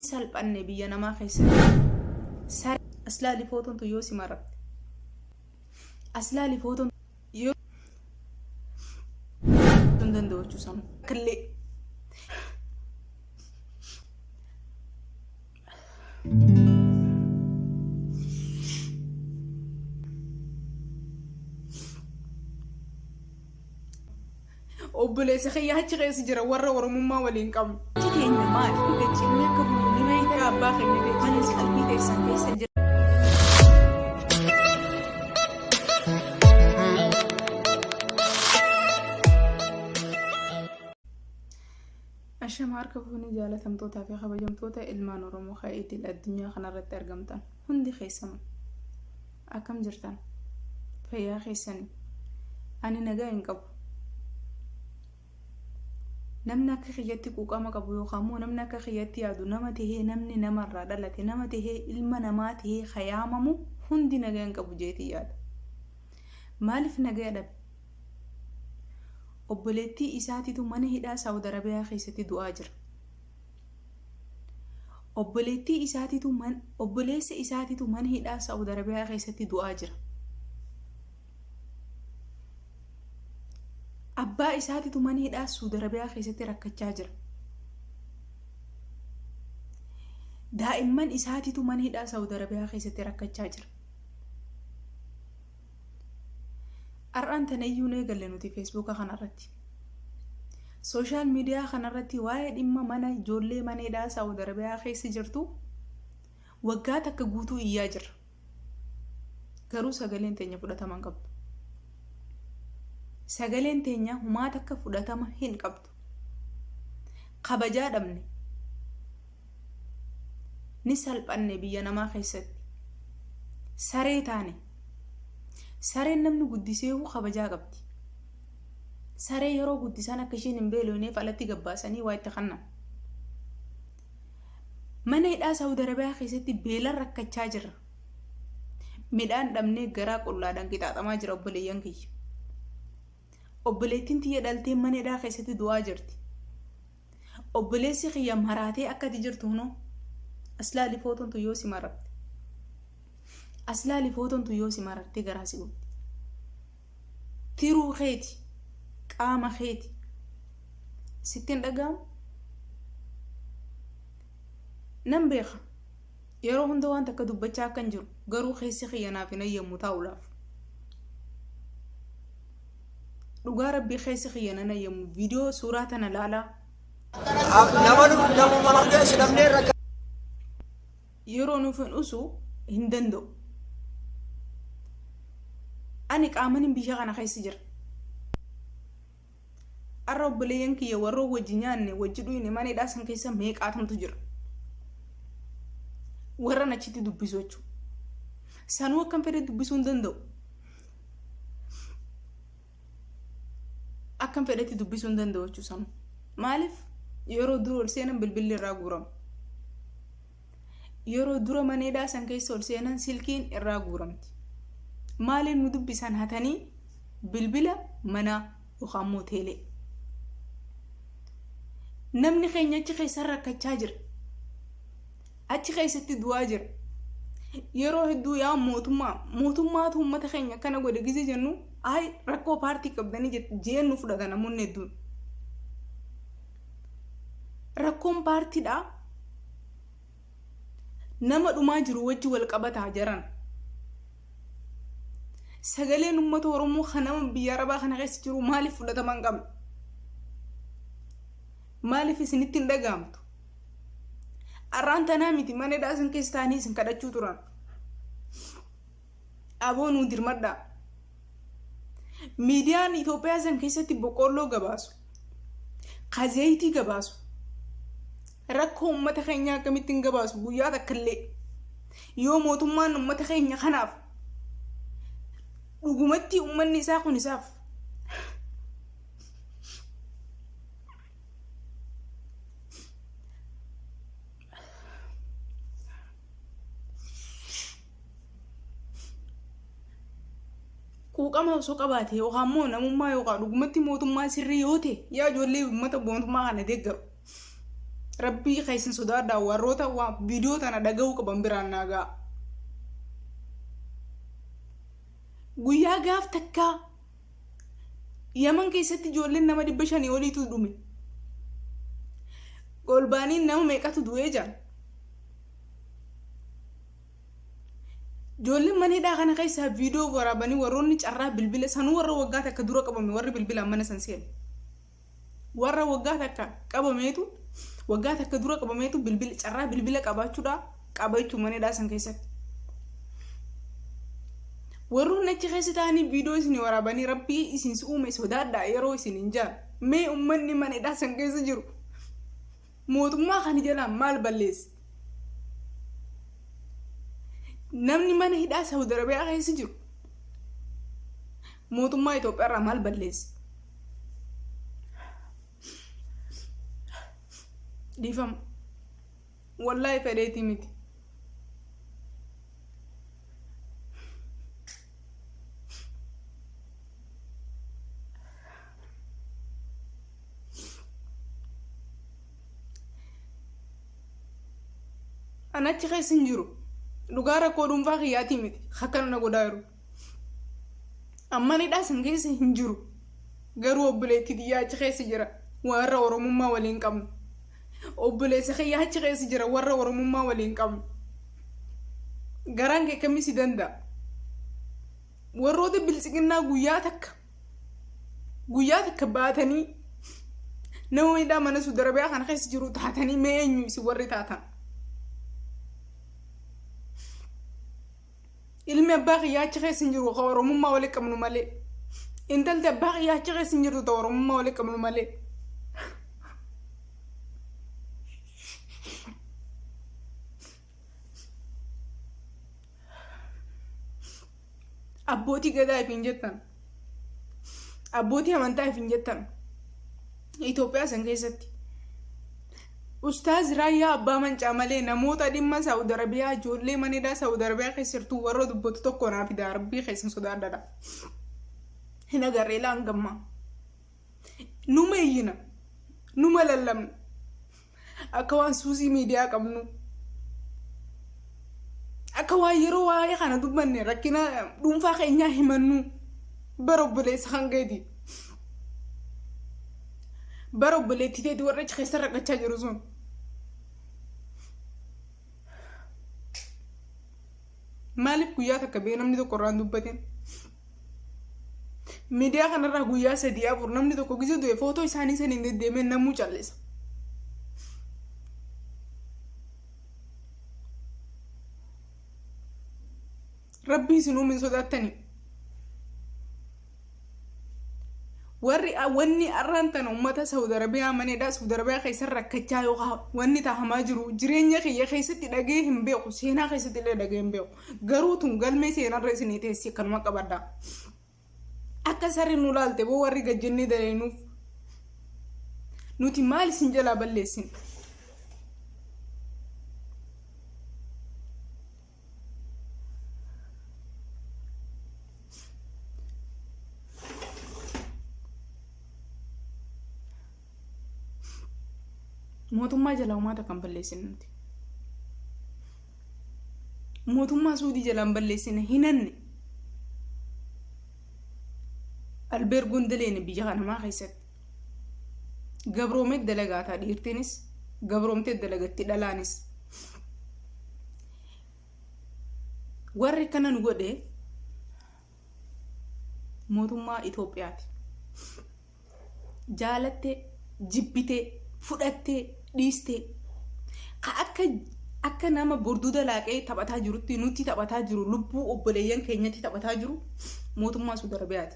Salphanne biyya namaa keessatti. Saree as laali footoon tun yoo si mararte. As laali footoon yoo hin danda'u jechuu sanuu. Killee. Obboleessa kiyya achi keessa jira warra Oromummaa waliin qabnu. Achi keenya maali? Gachimni akka bulu ni beekta abbaa keenya beekta qalbii teessan keessa jira. Ashama harka fuunee jaalatamtootaa fi kabajamtoota ilmaan Oromoo kan idil addunyaa kanarratti argamtan hundi keessanuu akkam jirtan fayyaa keessanii ani nagaa hin qabu. Namni akka kiyyatti quuqama qabu yookaan immoo namni akka kiyyatti yaadu nama tahee namni namarraa dhalate nama tahee ilma namaa tahee kayaamamu hundi nagaa hin qabu jeetii yaada. Maaliif nagaa dhabe? Obboleettii isaatiitu mana hidhaa Saawud Arabiyaa keessatti du'aa jira. Obboleettii isaatiitu man obboleessa isaatiitu mana hidhaa Saawud Arabiyaa keessatti du'aa jira. Abbaa isaatiitu mana hidhaa Saawud Arabiyaa keessatti rakkachaa jira. Daa'imman isaatiitu mana hidhaa Saawud Arabiyaa keessatti rakkachaa jira. Har'aan tana iyyuu ni eegalle nuti feesbuuka kanarratti. Sooshaal miidiyaa kanarratti waa'ee dhimma mana ijoollee mana hidhaa Saawud Arabiyaa keessa jirtu waggaa takka guutuu iyyaa jirra. Garuu sagaleen teenya fudhatama hin qabdu. Sagaleen teenya humaa takka fudhatama hin qabdu. Kabajaa dhabne. Ni salphanne biyya namaa keessatti. Saree taane. Sareen namni guddiseehu kabajaa qabdi. Saree yeroo guddisan akka isheen hin beelofneef alatti gabbaasanii waa itti kennan. Mana hidhaa Saawud Arabiyaa keessatti beelaan rakkachaa jirra. Midhaan dhabnee garaa qullaadhaan qixaaxamaa jira obboleeyyan kiyya. Obboleettiin tiyya dhaltee mana hidhaa keessatti du'aa jirti. Obboleessi kiyya maraatee akka ati jirtu hunoo. As laali footoon tun yoo si mararte. As laali footoon tun yoo si mararte garaa si gubdi. Tiruu keeti. Qaama keeti. Sitti hin dhaga'amu? Nan beeka. Yeroo hunda waan takka dubbachaa akkan jiru garuu keessi kiyya naaf hin ayyamu taa'uudhaaf. Dhugaa rabbii keessi kiyya nan ayyamu viidiyoo suuraa tana laalaa. Nama namuma geessu dhabnee rakka. Yeroo nuuf hin usu hin danda'u. Ani qaamanin biyya kana keessa jira. Har'a obboleeyyan kiyya warroon wajji nyaanne wajji dhuyne mana hidhaa san keessa meeqaatamtu jira. Warran achitti dubbisu jechuudha. Sanuu akkam fedhe dubbisuu hin danda'u. Akkam fedhetti dubbisuu hin danda'u jechuudha sanuu. Maaliif yeroo dura ol seenan bilbilli irraa guurama. Yeroo dura mana hidhaa san keessa ol seenan silkiin irraa guuramti. Maaliin nu dubbisan hatanii bilbila manaa yookaan immoo teelee. Namni keenya achi keessa rakkachaa jira. Achi keessatti du'aa jira. Yeroo hedduu yaa mootummaa mootummaatu uummata keenya akkana godhe gize jennu ay rakkoo paartii qabdanii jeen nu fudhata namoonni hedduun. Rakkoon paartiidhaa nama dhumaa jiru wajji wal qabataa jiran. Sagaleen uummata Oromoo kan nama biyya Arabaa kana keessa jiru maaliif fudhatama hin qabne? Maaliif isinitti hin dhaga'amtu? Har'aan tanaa miti mana hidhaa isin keessa taa'anii isin kadhachuu turan. Aboo nuu dirmadhaa. Miidiyaan Itoophiyaa san keessatti boqqoolloo gabaasu. Ka zayitii gabaasu. Rakkoo uummata keenyaa akkamittiin gabaasu guyyaa takka illee. Yoo mootummaan uummata keenya kanaaf dhugumatti uummanni isaa kun isaaf quuqama osoo qabaate yookaan immoo namummaa yookaan dhugumatti mootummaa sirrii yoo ta'e, yaa ijoollee uummata mootummaa kana deeggaru. Rabbii keessan sodaadhaa warroota waa viidiyoo tana dhaga'uu qaban biraan naa ga'a. Guyyaa gaaf takkaa Yaman keessatti ijoolleen nama 500 oliitu dhume. Golbaaniin nama meeqatu du'ee jira. Ijoolleen mana hidhaa kana keessaa viidiyoo waraabanii warroonni carraa bilbila sanuu warra waggaa takka dura qabame warri bilbilaan mana san seene. Warra waggaa takka qabameetu waggaa takka dura qabameetu bilbila carraa bilbila qabaachuudha qaba jechuun mana hidhaa san keessatti. Warroonni achi keessa taa'anii viidiyoo isin waraabanii rabbii isin si uume sodaadhaa yeroo isin hin jaan. Mee uummanni mana hidhaa san keessa jiru mootummaa kana jalaan maal balleesse? Namni mana hidhaa Saawud Arabiyaa keessa jiru mootummaa Itoophiyaa irraa maal balleesse? Dhiifama. Wallaahi fedheetii miti. An achi keessa hin jiru. Dhugaa rakkoo dhuunfaa kiyyaatii miti. Akkana na godhaa jiru. Amma hidhaa san keessa hin jiru. Garuu obboleettii xiyyaa achi keessa jira. Warra Oromummaa waliin qabnu. Obboleessa kiyyaa achi keessa jira. Warra Oromummaa waliin qabnu. Garaan kee kamii si danda'a? Warroota biltsiginnaa guyyaa takka guyyaa takka baatanii nama hidhaa mana Saudi Arabiyaa kana keessa jiru taatanii mee eenyu isin warri taatan? Ilmi abbaa kiyyaa achi keessa hin jiru ka Oromummaa waliin qabnu malee. Intalti abbaa kiyyaa achi keessa hin jirtu ta Oromummaa waliin qabnu malee. Abbootii gadaa if hin jettan. Abbootii amantaa if hin jettan. Itoophiyaa san keessatti. Ustaaz Raayyaa Abbaa Mancaa malee namoota dhimma Saawud Arabiyaa ijoollee mana hidhaa Saawud Arabiyaa keessa jirtu warra dubbatu tokko naa fidaa rabbii keessan sodaadhadha. Hin agarree laan gammaa. Numa iyyina. Numa lallabna. Akka waan suusii miidiyaa qabnu. Akka waan yeroo waa'ee kana dubbanne rakkina dhuunfaa keenyaa himannu bara obboleessa kan keeti. Bara obboleettii teeti warra achi keessa rakkachaa jiru sun. Maaliif guyyaa takka bee namni tokko irraa hin dubbatin? Miidiyaa kanarraa guyyaa 3 4 namni tokko gizee du'e footoo isaanii saniin deddeemee namuu callisa. Rabbii isin uume hin sodaattanii. Warri wanni arraan tana uummata Saudi Arabiyaa maneedha Saudi Arabiyaa keessa rakkachaa yookaan wanni tahamaa jiru jireenya kiyya keessatti dhagee hin beeku seenaa keessatti illee dhagee hin beeku garuu tun galmee seenarra isinii teessi akkanuma qabadha. Akka sarri nu laalte boo warri gajjennee daleenuuf nuti maal isin jalaa balleessine. Mootummaa jalaa uumaata kan balleessine nuti. Mootummaa Suudii jalaan balleessine hinanne. Albeergoon daleene biyya kanamaa keessatti. Gabroomee dalagaataa dhiirtiinis gabroomtee dalagatti dhalaanis. Warri kana nu godhe mootummaa Itoophiyaati. Jaalattee, jibbitee, fudhattee, dhiistee ka akka akka nama borduuda laaqee taphataa jirutti nutti taphataa jiru lubbuu obboleeyyan keenyatti taphataa jiru mootummaa Suudi Arabiyaati.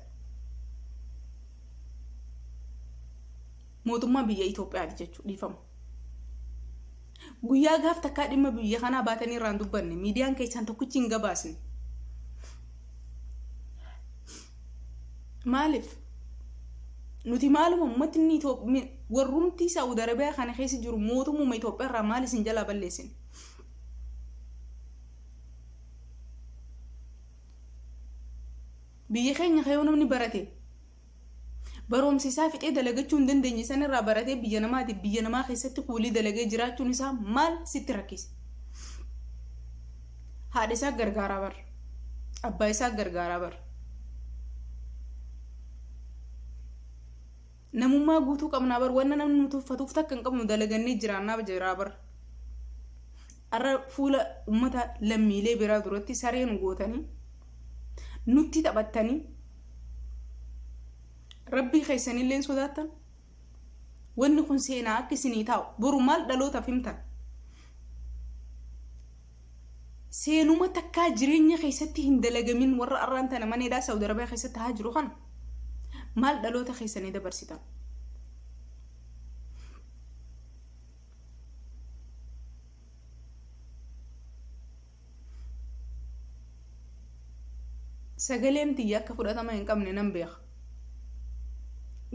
Mootummaa biyya Itoophiyaati jechuudha dhiifama. Guyyaa gaaf takkaa dhimma biyya kanaa baatanii irraa hin dubbanne miidiyaan keessan tokkichi hin gabaasne. Maaliif? Nuti maaluma uummatni Itoophiyaa warrumti Saawud Arabiyaa kana keessa jiru mootummuma Itoophiyaa irraa maal isin jalaa balleessine? Biyya keenya kayoo namni barate Barumsa isaa fixee dalagachuu hin dandeenye sanirraa baratee biyya namaati biyya namaa keessatti kuulii dalagee jiraachuun isaa maal sitti rakkise? Haadha isaa gargaaraa bara. Abbaa isaa gargaaraa bara. Namummaa guutuu qabnaa bar wanna namni nu tuffatuuf takka hin qabnu dalagannee jiraannaa jiraa bar. Har'a fuula uummata lammiilee biraa duratti saree nu gootanii nutti taphattanii rabbii keessanillee hin sodaattan. Wanni kun seenaa akka isinii taa'u boru maal dhalootaaf himtan? Seenuma takkaa jireenya keessatti hin dalagamin warra arraan tana maneedhaa Saawud Arabiyaa keessatti haa jiru kana maal dhaloota keessanii dabarsitan? Sagaleen tiyya akka fudhatama hin qabne nan beeka.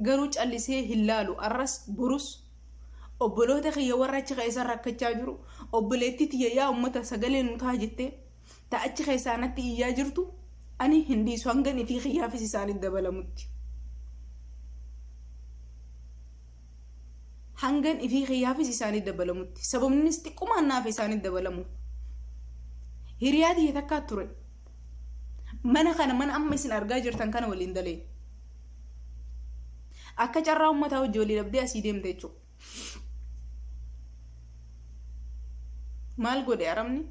Garuu callisee hin laalu arras borus obboloota kiyya warra achi keessa rakkachaa jiru obboleettii tiyya yaa uummata sagalee nu ta'a jettee ta achi keessaa natti iyyaa jirtu ani hin dhiisu hangan ifii kiyyaafis isaanitti dabalamutti. Hangan ifii kiyyaafis isaanitti dabalamutti sababnis xiqqumaan naaf isaanitti dabalamuuf. Hiriyaa tiyya takkaa ture. Mana kana mana amma isin argaa jirtan kana waliin dalee. Akka carraa uummataa hojii walii dhabdee asii deemte jechuudha. Maal godhe arabni?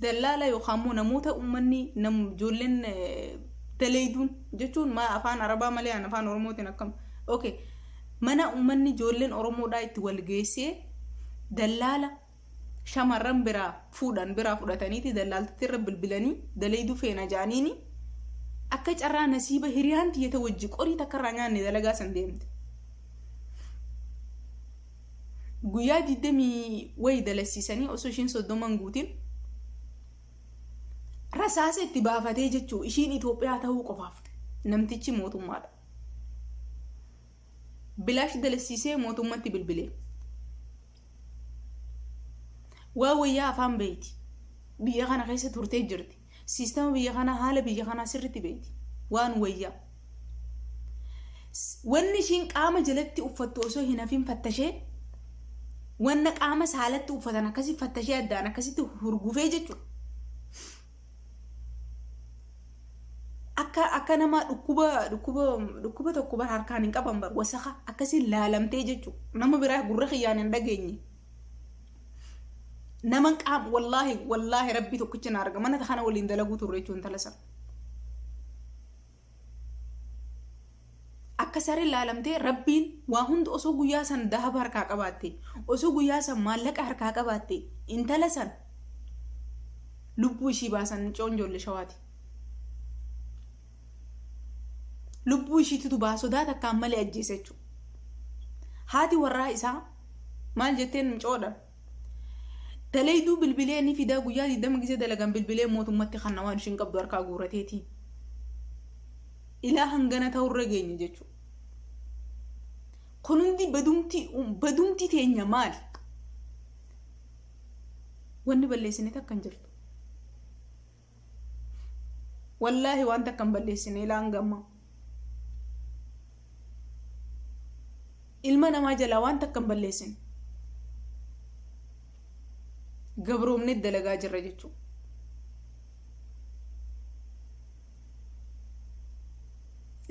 Dallaala yookaan immoo namoota uummanni nam ijoolleen daleeyduun jechuun maa afaan arabaa malee an afaan oromootiin akkam. Okay. Mana uummanni ijoolleen oromoodhaa itti wal geessee dallaala shamarran biraa fuudhan biraa fudhataniiti dallaaltatti irra bilbilanii daleeyduu feena jaaniini akka carraa nasiiba hiriyaan tiyyata wajji qorii takka irraa nyaanne dalagaa san deemte. Guyyaa 20 wayi dalasiisanii osoo ishiin 30 guutin rasaasa itti baafatee jechuu ishiin Itoophiyaa ta'uu qofaaf namtichi mootummaadha. Bilaash dalasiisee mootummatti bilbilee. Waa wayyaa afaan beeyti. Biyya kana keessa turtee jirti. Siistama biyya kanaa haala biyya kanaa sirriitti beeyti. Waan wayyaa. Wanni ishiin qaama jalatti uffattu osoo hin hafin fattashee wanna qaama saalatti uffatan akkasii fattashee addaan akkasitti hurgufee jechuudha. Akka akka nama dhukkuba dhukkuba dhukkuba tokko bara harkaan hin qaban bar wasaka akkasii laalamtee jechuudha. Nama biraa gurra kiyyaan hin dhageenye. Nama qaam wallaahi wallaahi rabbii tokkicha na arga mana kana waliin dalaguu turre jechuun intala sana. Akka saree laalamtee rabbiin waa hunda osoo guyyaa san dahaba harkaa qabaatte osoo guyyaa san maallaqa harkaa qabaatte intala san lubbuu ishii baasan mucoon ijoollee shawaati. Lubbuu ishiitutu baa sodaa takkaan malee ajjeese jechuudha. Haati warraa isaa maal jetteen mucoodha. Dalayduu bilbilee ni fidaa guyyaa 20 gisee dalagan bilbilee mootummatti kan waan ishiin qabdu harkaa guurateeti. Ilaa hangana ta'urra geenye jechuudha. Kun hundi badumti teenya maali? Wanni balleessine takka hin jirtu. Wallaahi waan takka hin balleessine ilaa hanga ammaa. Ilma namaa jalaa waan takka hin balleessine. Gabroomne dalagaa jirra jechuudha.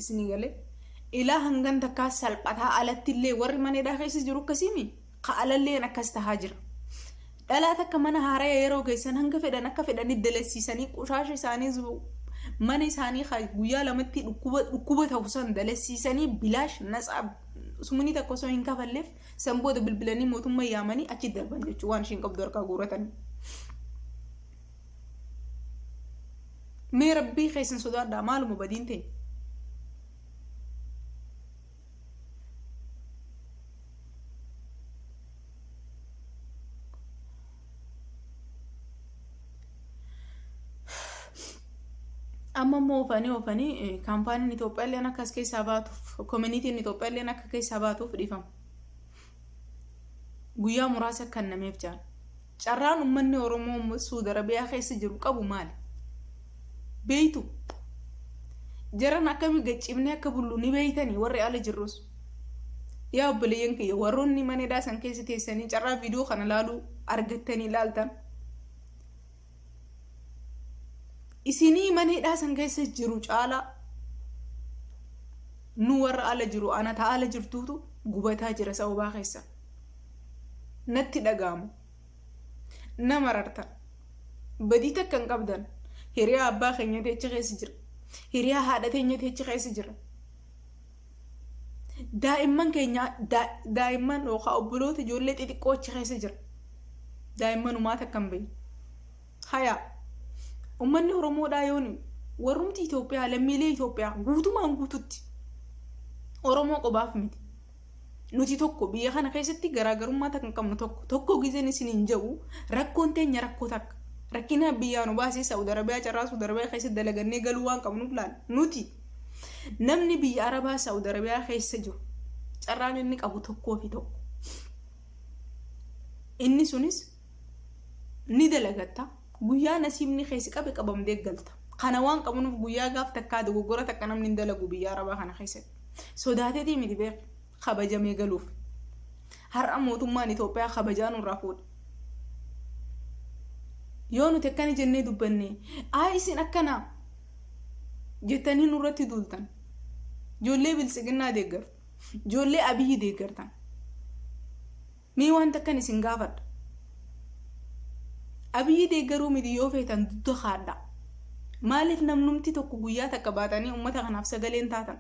Isinii galee ilaa hangan takkaa salphataa alatti illee warri mana hidhaa keessa jiru akkasiimi ka alalleen akkas tahaa jira. Dhalaa takka mana haaraya yeroo geessan hanga fedhan akka fedhanii dalasiisanii qushaasha isaanii mana isaanii guyyaa lamatti dhukkuba dhukkuba ta'u san dalasiisanii bilaash natsaa sumanii takka osoo hin kafalleef san booda bilbilanii mootummaa yaamanii achi darban jechuudha waan ishiin qabdu harkaa guuratanii. Mee rabbii keessan sodaadhaa maaluma badiin ta'e. Amma immoo oofanii oofanii kaampaaniin Itoophiyaa illee akka as keessaa baatuuf koominitiin Itoophiyaa illee akka keessaa baatuuf dhiifama. Guyyaa muraasa kennameef jaan. Carraan uummanni Oromoo Suudi Arabiyaa keessa jiru qabu maali? Beeytu. Jaran akkamii gaccibnee akka bullu ni beeytanii warri ala jirrus. Yaa obboleeyyan kiyya, warroonni mana hidhaa san keessa teessanii carraa viidiyoo kana laaluu argattanii laaltan. Isinii mana hidhaa san keessa jiru caalaa nu warra ala jiru, ana ta ala jirtuutu gubataa jira sababaa keessa. Natti dhaga'amu. Nama rartan. Badii takka hin qabdan. Hiriyaa abbaa keenyatti achi keessa jira. Hiriyaa haadha teenyatti achi keessa jira. Daa'imman keenya, daa'imman yookaan obboloota ijoollee xixiqqoo achi keessa jira. Daa'imman umaa takka hin beekne. Hayaa. Uummanni Oromoodhaa yoon warrumti Itoophiyaa, lammiilee Itoophiyaa guutumaan guututti, Oromoo qobaaf miti. Nuti tokko, biyya kana keessatti garaagarummaa takka hin qabnu. Tokko tokko gizeen isin hin jedhu, rakkoon teenya rakkoo takka. Rakkina biyyaa nu baasee Saudi Arabiyaa, carraa Saudi Arabiyaa keessatti dalagannee galuu waan qabnuuf laal nuti namni biyya Arabaa Saudi Arabiyaa keessa jiru carraan inni qabu tokkoo fi tokko. Inni sunis ni dalagatta, guyyaa nasiibni keessi qabe qabamtee galta. Kana waan qabnuuf guyyaa gaaf takkaa dogoggora takka namni hin dalagu biyya Arabaa kana keessatti. Sodaateetii miti, beeku, kabajamee galuuf. Har'a mootummaan Itoophiyaa kabajaa nurraa fuudhe. Yoo nuti akkana jennee dubbanne, "Aa, isin akkana" jettanii nurratti duultan. Ijoollee Biltsiginnaa deeggartu. Ijoollee Abiyyi deeggartan. Mee wanta akkan isin gaafadha. Abiyyi deeggaruu miti, yoo feetan dudda kaadha. Maaliif namnumti tokko guyyaa takka baatanii uummata kanaaf sagaleen taatan?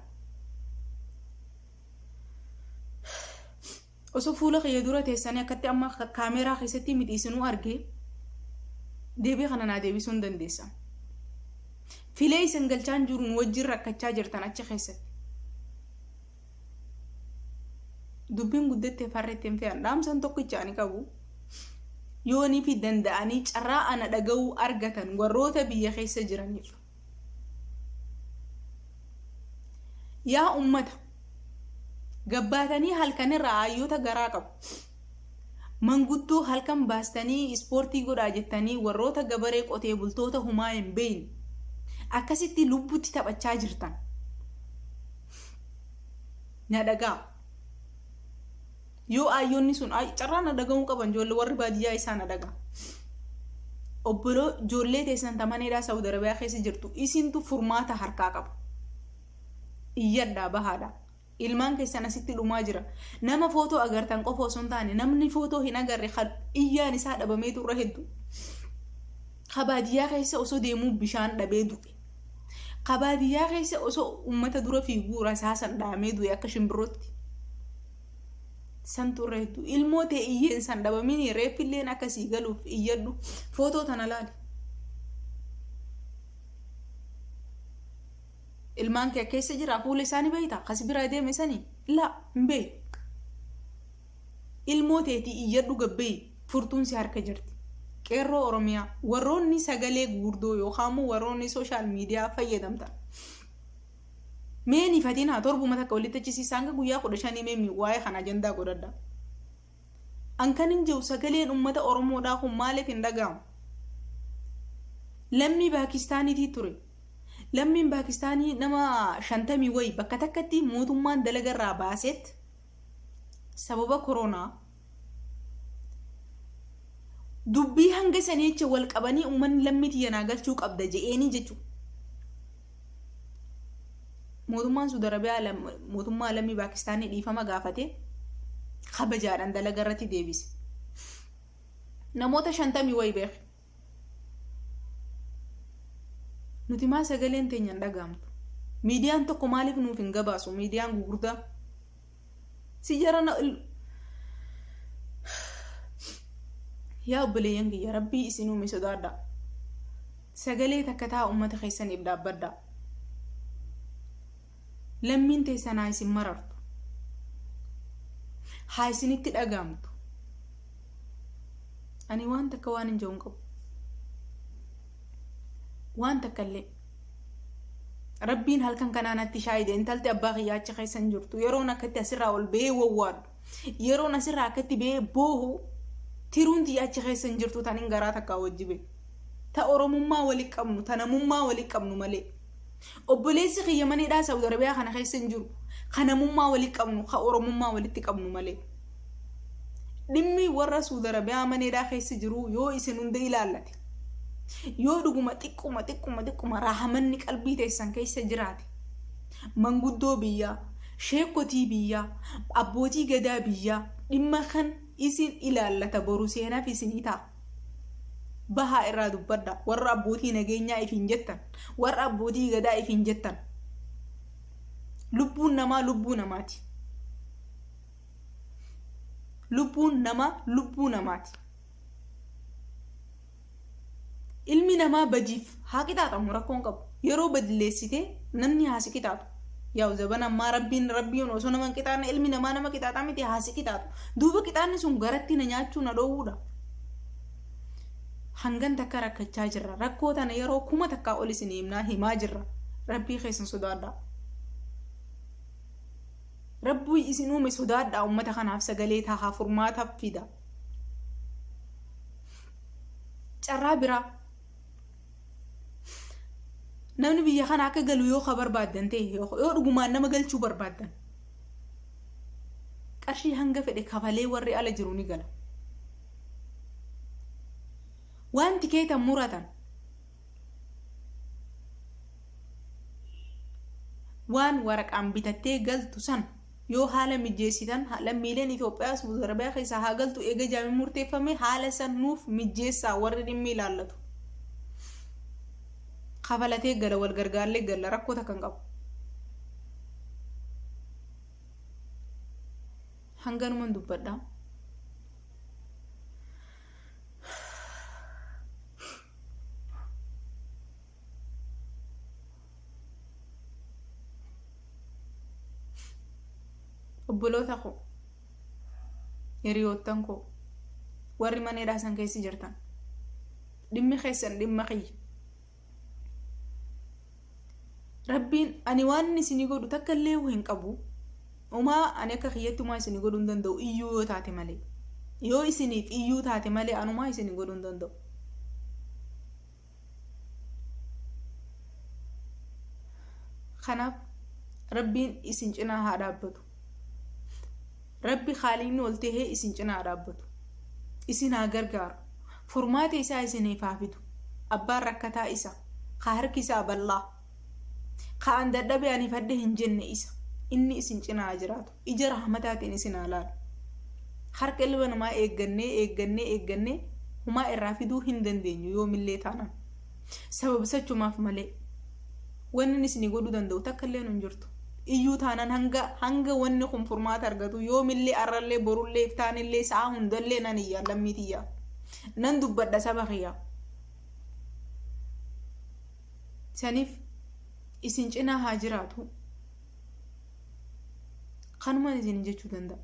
Osoo fuula kiyya dura teessanii akkatti amma kaameeraa keessatti miti isinuu argee deebii kana naa deebisuu hin dandeessan. Filee isin galchaan jiruun wajjin rakkachaa jirtan achi keessatti. Dubbiin guddattee farreetti hin fe'an. Dhaamsan tokkicha ani qabu, yoonii fi danda'anii carraa ana dhaga'uu argatan warroota biyya keessa jiraniif. Yaa ummata, gabbaatanii halkanirraa hayyoota garaa qabu. Manguddoo halkan baastanii ispoortii godhaa jettanii warroota gabaree qotee bultoota humaa hin beekne akkasitti lubbutti taphachaa jirtan. Na dhagaa. Yoo ayyoonni sun carraa na dhaga'uu qaban, ijoollee warri baadiyyaa isaa na dhagaa. Obboloo ijoollee teessan tamaneedhaa Saudi Arabiyaa keessa jirtu, isintu furmaata harkaa qaba. Iyyadhaa, bahaadha. Ilmaan keessan asitti dhumaa jira. Nama footoo agartan qofa osoo hin taane, namni footoo hin agarre iyyaan isaa dhabamee turre hedduu. Ka baadiyyaa keessa osoo deemuu bishaan dhabee du'e. Ka baadiyyaa keessa osoo uummata dura fiiguu rasaasan dhahamee du'e akka shimbirrootti. San turre hedduu. Ilmoo ta'e iyyeen san dhabamini, reeffilleen akkasii galuuf iyyadhu. Footoo tana laali. Ilmaan kee keessa jira, fuula isaanii beeyta, kasi biraa deeme sanii laa hin beeyu. Ilmoo teetii iyyadhu, gabbeeyi, furtuun si harka jirti. Qeerroo Oromiyaa, warroonni sagalee guurdoo yookaan immoo warroonni social media fayyadamtan. Mee ni fatina torbuma takka walitti achisiisaa hanga guyyaa 15 mee waa'ee kana ajandaa godhadha. An kan hin jiru, sagaleen uummata Oromoodhaa kun maaliif hin dhaga'amu? Lammii Paakistaaniitii ture. Lammiin Paakistaanii nama 50 wayi bakka takkatti mootummaan dalagarraa baaseet sababa koronaa dubbii hanga sanii jecha wal qabanii uummanni lammii tiyya naa galchuu qabda je'eenii jechuudha. Mootummaan Suudi Arabiyaa mootummaa lammii Paakistaanii dhiifama gaafate, kabajaadhaan dalaga irratti deebise. Namoota 50 wayi beeke. Nuti maa sagaleen teenya hin dhagahamtu? Miidiyaan tokko maaliif nuuf hin gabaasu? Miidiyaan gugurdaa. Si jarana, yaa obboleeyyan kiyya, Rabbii isin uume sodaadha. Sagalee takka taa uummata keessaniif dhaabbadha. Lammiin teessan haa isin marartu. Haa isinitti dhagahamtu. Ani waan takka waan hin jiru hin qabu. Waan takka illee. Rabbiin halkan kanaa natti shaayide, intalti abbaa kiyyaa achi keessa hin jirtu. Yeroon akkatti asirraa ol ba'ee wawwaadhu. Yeroon asirraa akkatti ba'ee boohu, tiruun tiyya achi keessa hin jirtu tan hin garaa takkaa wajji ba'e. Ta Oromummaa wali qabnu, ta namummaa wali qabnu malee. Obboleessi kiyya mana hidhaa Saawud Arabiyaa kana keessa hin jiru. Ka namummaa walitti qabnu, ka Oromummaa walitti qabnu malee. Dhimmi warra Saawud Arabiyaa mana hidhaa keessa jiru yoo isin hunda ilaallate. Yoo dhuguma xiqquma xiqquma xiqquma raahamanni qalbii teessan keessa jiraate. Manguddoo biyyaa, sheekotii biyyaa, abbootii gadaa biyyaa dhimma kan isin ilaallata boru seenaaf isinii ta'a. Bahaa irraa dubbadha. Warra abbootii nageenyaa ifiin jettan, warra abbootii gadaa ifiin jettan. Lubbuun namaa lubbuu namaati. Lubbuun namaa lubbuu namaati. Ilmi namaa badiif haa qixaaxamu rakkoon qabu. Yeroo badilleessitee namni haa si qixaaxu. Yaa zabana ammaa rabbiin rabbiin osoo nama hin qixaanne ilmi namaa nama qixaaxaa miti haa si qixaaxu. Duuba qixaanni sun garatti na nyaachuu na dhoowwuudha. Hangan takka rakkachaa jirra. Rakkoo tana yeroo kuma takkaa ol isin himnaa himaa jirra. Rabbii keessan sodaadhaa. Rabbii isin uume sodaadhaa uummata kanaaf sagalee tahaa furmaata fida. Carraa biraa. Namni biyya kana akka galu yoo ka barbaaddan ta'e yoo dhugumaan nama galchuu barbaaddan qarshii hanga fedhe kafalee warri ala jiru ni gala. Waan tikeeta muratan waan waraqaan bitattee galtu san yoo haala mijeessitan lammiileen Itoophiyaa Saudi Arabiyaa keessaa haa galtu eega jaamii murteeffame haala san nuuf mijeessaa warri dhimmi ilaallatu. Kafalatee gala wal gargaarlee gala rakkoo takka hin qabu. Hanganuman dubbadha. Obboloota koo, hiriyoottan koo, warri mana hidhaa san keessa jirtan, dhimmi keessan dhimma kiyya. Rabbiin ani waan inni isinii godhu takka illee hin qabu. Umaa ani akka kiyyatti umaa isinii godhuu hin danda'u iyyuu yoo taate malee. Yoo isiniif iyyuu taate malee anumaa isinii godhuu hin danda'u. Kanaaf Rabbiin isin cinaa haa dhaabbatu. Rabbi haaliin ol tahee isin cinaa haa dhaabbatu. Isin haa gargaaru. Furmaata isaa isiniif haa fidu. Abbaan rakkataa isa. Ka harki isaa bal'aa. Ka an dadhabe ani fadhe hin jenne isa. Inni isin cinaa haa jiraatu. Ija rahmataatiin isin haa laalu. Harka ilma namaa eeggannee eeggannee eeggannee humaa irraa fiduu hin dandeenyu yoomillee taanaan. Sababsachumaaf malee. Wanni inni isinii godhuu danda'u takka illee hin jirtu. Iyyuu taanaan hanga hanga wanni kun furmaata argatu yoomillee arrallee borullee iftaanillee sa'a hundallee nan iyyaa lammii tiyyaa. Nan dubbadha saba kiyyaa. Saniif isin cinaa haa jiraatu. Kanumaan isin jechuu danda'a.